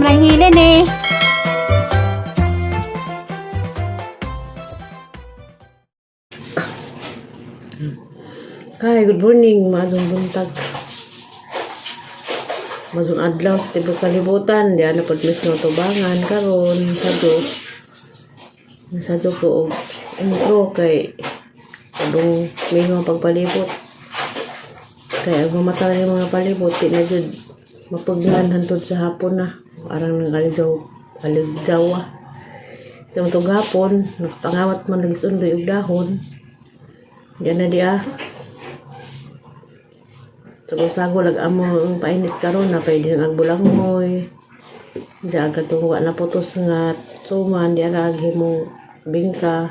Madam Rahilin eh. Hi, good morning, maadong buntag. Maadong adlaw sa tibok kalibutan, di ana pud mismo tubangan karon sado. Sado ko og intro kay adong may mga pagpalibot. Kay ang mamata ng mga palibot di na jud mapugnan hantod sa hapon na. Arang nang aligaw aligawa. Itong tugapon, nakapangawat man lagi sundoy og dahon. Diyan na di ah. Sago-sago lag amo ang painit karon na pwede ang agbulangoy. Di agad wa na putos nga suman di ara mo bingka.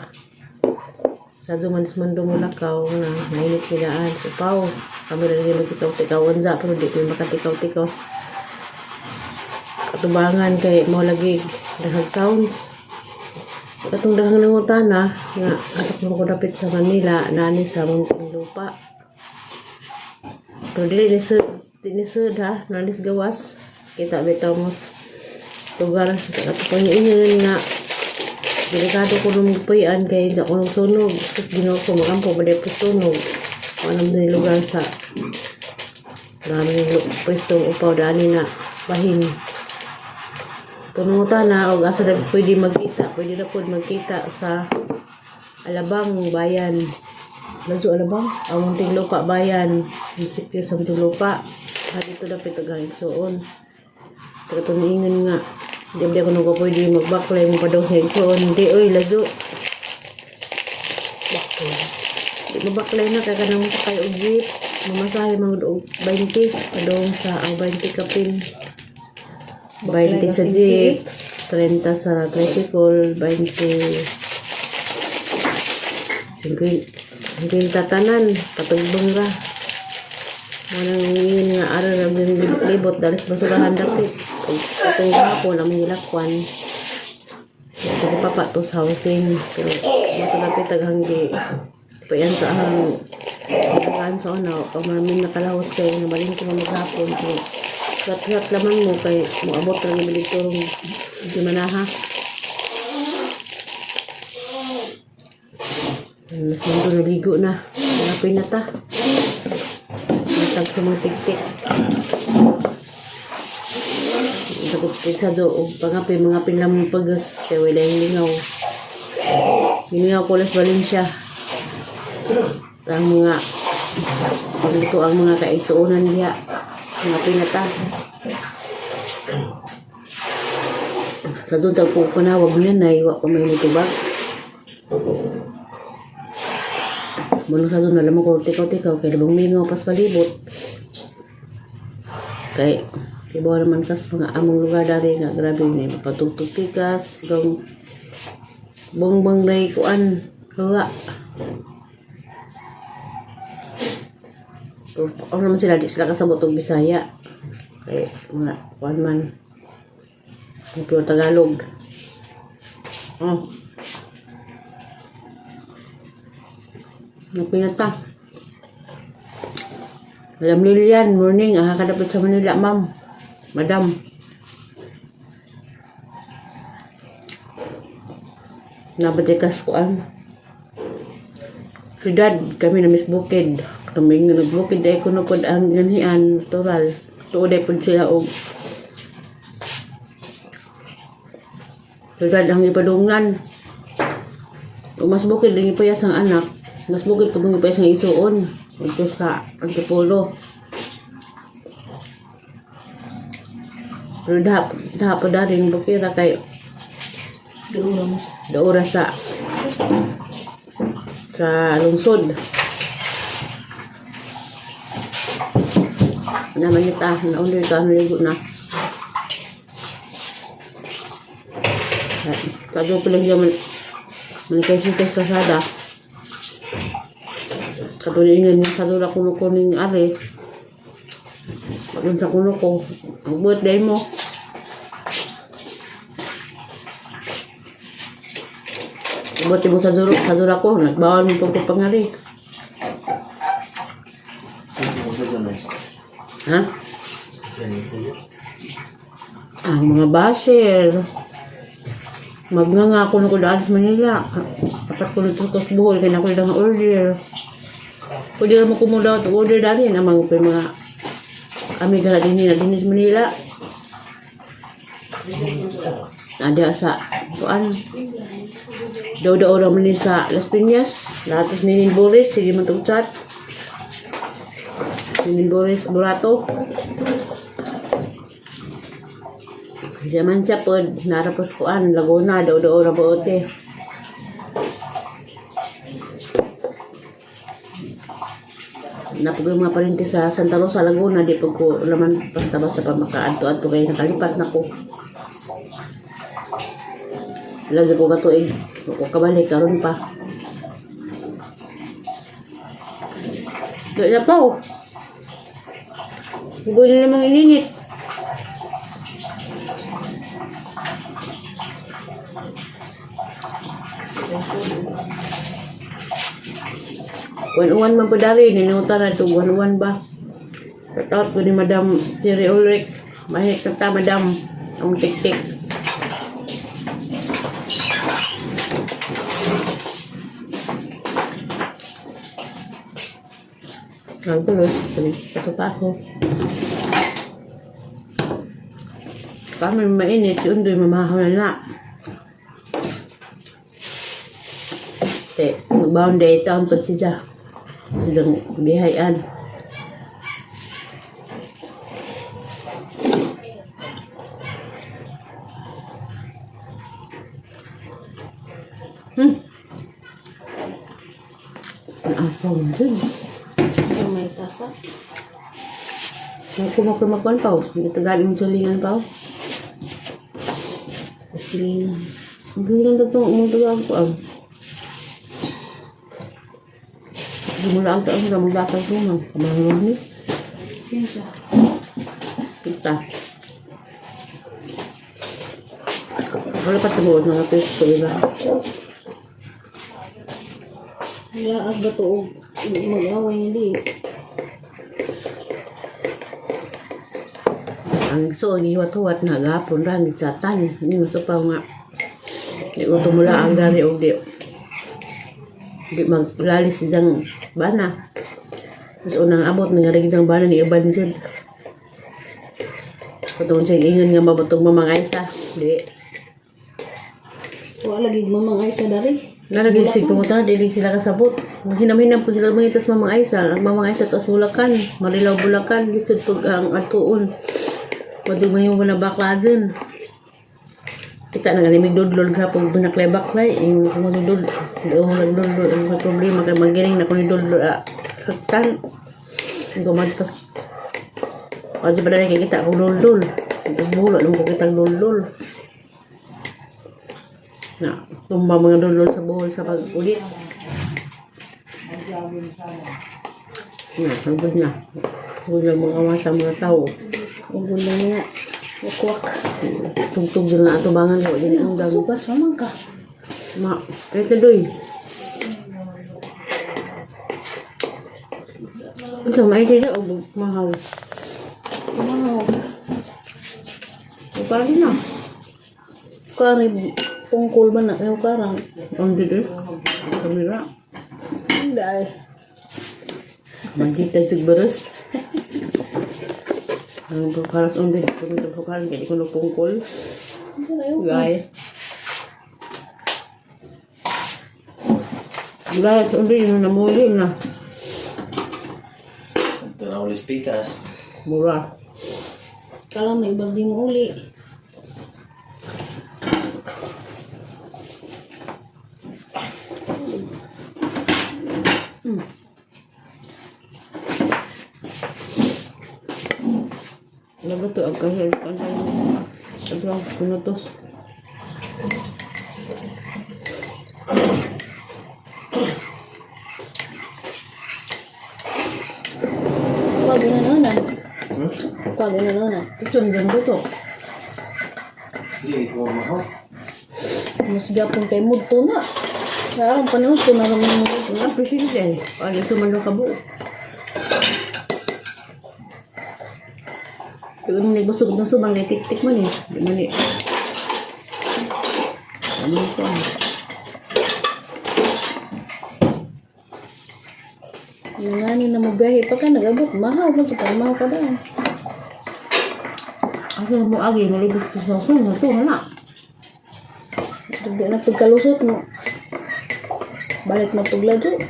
Sa duman sa mundo mo lakaw nga mainit kidaan so paw. Kami ra lagi magtikaw-tikaw unsa pero di ko makatikaw-tikaw. Katubangan kay mo lagi daghang sounds. Katong daghang nangutana nga atok mo ko dapit sa Manila nani sa Muntinlupa. Pero dili ni sud, di ni sud ha, nalis gawas. Kita bitaw mo lugar sa katong nga delikado ko nung puyan kay di ako nung sunog. Tapos Ginoo ko makampo ba di po sunog. Anong din lugar sa maraming pwestong upaw dani na bahin. Tungutan na og asa na pwede magkita, pwede na pod magkita sa Alabang Bayan. Ladyo Alabang? Ang Muntinlupa Bayan. Munisipyo sa Muntinlupa. Ah, dito dapat tagang igsuon. Pero tumiingon nga. Di ba ako nung pwede magbaklay mo pa daw sa igsuon. Di, oy, ladyo. Di mabaklay na kaya kanang sakay og jeep. Mamasahe mga og 20 padong sa ang 20 kapin. 20 sa jeep, 30 sa tricycle, 20 50 tanan, patugbong ra. Manang yun nga ara ra yung libot-libot dalis basurahan dapit. Ug katong gahapon among gilakwan. Ito si Papa to sa housing. Pero mato dapit taghanggi. Payan sa ahang kan sa una, pag maraming nakalahos kay nabalhin ko man maghapon. So, gat-gat laman mo kay moabot ra gyud dito rong gimanaha. Mas mundo naligo na. Hanapin na ta. Matag sa mga tiktik. Takot sa do og pangapin mga pinlam pagas kay wala yung lingaw. Lingaw ko las Valencia. Ang mga pagluto ang mga kaigsuonan diha. Mga pinata. Sa doon tag po panawag niya na iwa pa may nitubag. Muna sa doon, alam mo ko, tikaw-tikaw, kay labang mingaw pas palibot. Kay, tibaw naman kas mga among lugar dari nga, grabe na mapatugtog tikas, gong bongbong na kuan, huwa. So, ako naman sila, di sila kasabot og Bisaya. Kay, mga kuan man, ang pure Tagalog. Oh. Napinata. Madam Lilian, morning. Ah, kadapit sa Manila, ma'am. Madam. Nabatikas ko ang siyudad. Kami na Miss Bukid. Kami nga nagbukid ay kuno pod ang ganian natural. Tuod ay pod sila og siyudad ang ipadungnan. Ug mas bukid din ipayas ang anak. Mas bukid pud ang ipayas ang isuon. Ito sa Antipolo. Pero daha, daha pa daring bukira kay daura sa lungsod. Naman ita, naundir ka, naligo na. Kado ko lang siya man man kay sa kasada. Katulingan niya sa dula kuno ko ning are. Pag sa kuno ko, ang birthday mo. Buti mo sa dura ko, nagbawal mo pag pangari. Ha? Ang mga basher. Magnganga ako na ko daan sa Manila. Apat ko nito sa Bohol, kaya ako lang order. Pwede naman kumuda at order dali ang mga mga amiga na din na din sa Manila. Ada sa kuan. Daw-daw raman ni sa Las Piñas. Lahat ni Nin Boris, sige man tong chat. Nin Boris Burato. Siya man siya pod, narapos kuan, Laguna, daw-daw ra bote. Napag yung mga parinti sa Santa Rosa, Laguna, di pag ko naman basta-basta pa makaadto-adto kayo nakalipat na ko. Lagi ko katuig, ko kabalik karon pa. Kaya pa oh. Huwag na namang ininit. One-one man po dari, ninuta na ito, one-one ba? Shout out ko ni Madam Terry Ulrich. Mahik na ta, Madam. Ang tik-tik. Ang tuloy, ito pa ako. Kami mainit, si Undoy mamahaw na na. Te, magbaon day taon pa siya. Silang bihayan. Naapong dun. Yung may tasa. Kumakumakuan pa. Oh. Hindi tagal mo salingan pa. Oh. Kusilingan. Ang ganda itong umutagal ko. Ah. Simula ang taon na maglatag ko. Kamalong ni. Kinsa? Kita. Wala pa tumuod mga pesto, iba. Laag ba to og mag-away hindi. Ang igsoon, iwat-huwat na gapon ra, ang satan. Hindi mo pa nga. Di ko tumula ang dari og di. Di maglalis siyang bana. Mas unang abot, nangarig siyang bana ni Iban dyan. Patungkol siya ingon nga mabatong mamang Aisa. Di. Wa lagi mamang ay sa dari. Nalagay sig tungod dili sila kasabot. Hinam-hinam po sila mangitas Mamang Aisa. Ang Mamang Aisa taas Bulacan, Marilaw Bulacan, lisod pag ang atuon. Madugmay mo na bakla dyan. Kita na nga nimig dudlol gapon binaklay-baklay. Yung kung dudol, di ko nagdudlol. Ang mga problema kay magiring na kung dudlol. Ah, saktan. Gumadpas. Kasi pa na kita kung dudlol. Bulo, nung ko kitang dudlol. Na, tumba mga dudlol sa buhol sa pag-ulit. Na, sagot na. Sagot na mga masa mga tao. Ug lang nga. Wakwak. Tugtog din na atubangan ko. Din ang dami. Sugas pa man ka. Ma, kahit na doy. Ito, maigi siya o mahal. Wow. O parang din na. Kari pungkol ba na kayo karang? Ang dito. Kamera. Hindi ay. Magkita sa baras. Ang bukaras ang dito. Kung ito bukaran, kaya di ko nagpungkol. Hindi kayo. Gay. Gay, sa undi, yun na namuli na. Ito na ulit pikas. Mura. Kala may ibang di mo uli. Nagato ang kahil. Ito ang pinutos. Kuwag na nona. Hmm? Kuwag na nona. Ito ang ganda to. Hindi, ikaw maho. Mas gapon kay mudto na. Kaya ang panahon ko na naman mo. Ang presidente. Ano ito man lang kabo. Kung ano nagbusog ng subang, kay tik-tik man eh. Di man eh. Ano ko ah. Nangani na mo biyahe pa ka nag-abot. Mahaw man to, parang mahaw ka ba? Asa mo agi, nalibot sa sosong, ito na. Di na pagkalusot no. Balik na pagladyo.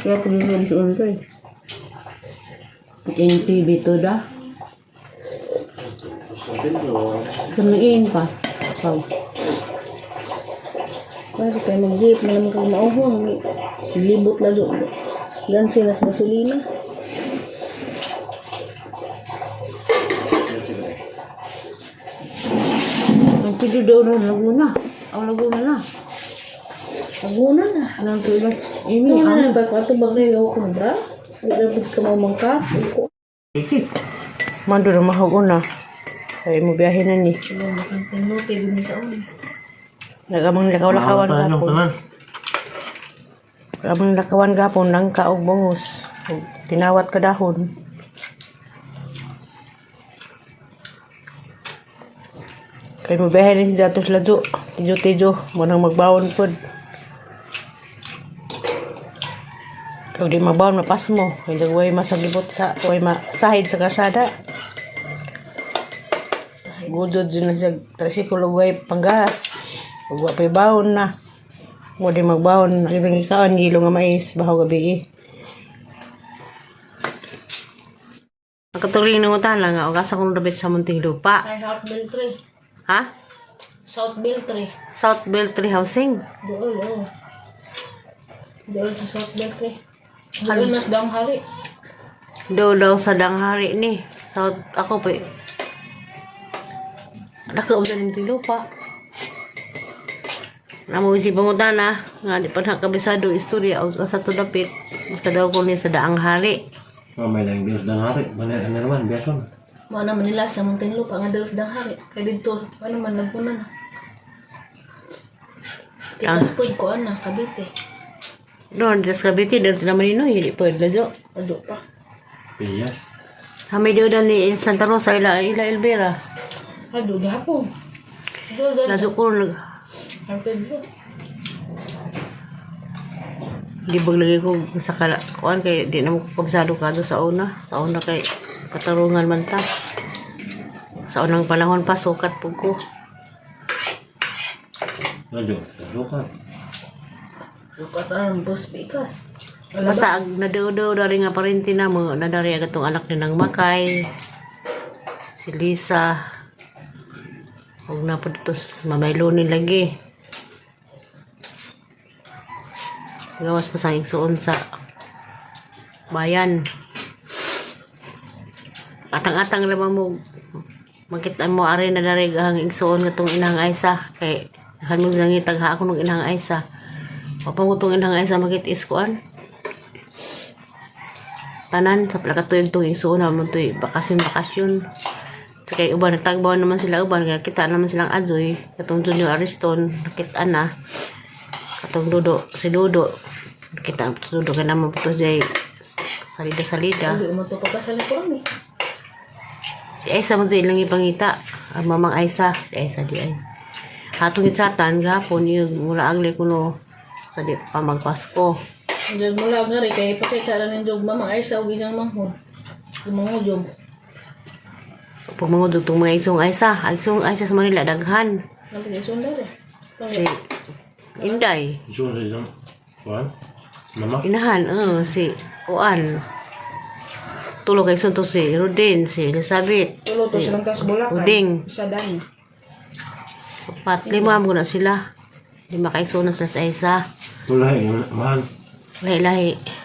Kaya pag sa unto eh. Yung TV to da. Sa mga pa. So, Kasi kaya mag-jeep na naman kag mauhon. Libot ladyo. Gansi nas gasolina. Ang tudo daw na Laguna. Ang Laguna na. Aguna na. Anong tulad? Ini Ano ang na ba kwato ba kayo ako bra? Di na pud ka mamangka. Ko. Mando na mahog na. Ay mo biyahe na ni. Pinuti gud sa una. Nagamang lakaw-lakawan gapon. Nagamang lakawan gapon nang kaog bangos. Ug Tinawat ka dahon. Kay mo biyahe ni si Jatos Ladyo. Tijo-tijo. Mo nang magbawon pod. Kag di magbawon mapas mo. Kay dagway masagibot sa way masahid sa kalsada. Gudod dyan na siya tricycle ug way panggas. Ug wa pa'y bawon na. Mo di magbawon nakitang ikaon gilo nga mais bahaw gabi eh. Ang katuring ng utang lang nga og asa kong dabit sa munting lupa. Ay South Beltry. Ha? South Beltry. South Beltry Housing. Dool oh. Dool sa South Beltry. Dool nas daang hari. Daw daw sa danghari ni. South ako pa. Eh. Dako sa munting lupa. Namo si pangutana nga di pa nakabisado istorya og asa to dapit. Basta daw ko ni sa daang hari. Oh, may lang biyos dan hari. Mana ano naman biyason. Mao na Manila sa Muntinlupa nga dool sa daang hari. Kay didto ano man Laguna na. Pikas pod ko ana Cavite. Doon, sa Cavite, doon naman nino, hindi po, ladyo. Ado pa. Piyas. Kami doon na ni Santa Rosa, ila, ila Elvira. Ado gapon. Dool dool. Lazo ko, nag, San Pedro. di ba lagi ko sa kala, kuan kay, di na mo kabisado ka doon sa una. Sa una kay, katarungan man ta. Sa unang panahon pa, sukat po ko. Ladyo. Ladyo ka. Lupa tanan bus pikas. Basta, ag nadeo-deo dari nga parinti na mo, nadari agad tong anak ni nang Makay, si Lisa, huwag na po dito, mamaylunin lagi. Gawas pa sa igsuon sa bayan. Atang-atang lamang mo, makita mo ari na dari ang igsuon nga tong inang Aysa kay hanong nangitag ha ako ng inang Aysa. Papango tong inang Aysa makit iskuan tanan sa palakatuyog tong igsuon na mo to'y bakasyon bakasyon. Kay uban nagtagbaw naman sila uban kaya kita naman silang adzoy katong Junior Ariston nakita na katong Dudo si Dudo nakita ang Dudo kay naman po to jay salida salida. Ado mo to pa sa likuran eh. Si Aisa mo ilang ipangita. Ang mamang Aisa, si Aisa di ay. Hatong itsatan gapon yung mula agli kuno sa di pa magpasko. Diyan mo lang nga rin, kaya ipakita na ng jog mamang ay sa ugi niyang manghod. Lumangujog. Pumangudog tong mga isong Aisa, ang isong Aisa sa Manila daghan. Napag isundar eh. Si Inday, Isun sa isang kuan. Mama. inahan, si Kuan. Tulog kay to si Rodin, si Elizabeth. Tulo to si silang tas bulakan. Uding. Isa dami. Apat, lima mo na sila. Lima ka na sila sa Aisa. Wala eh, mahal. Lahi-lahi.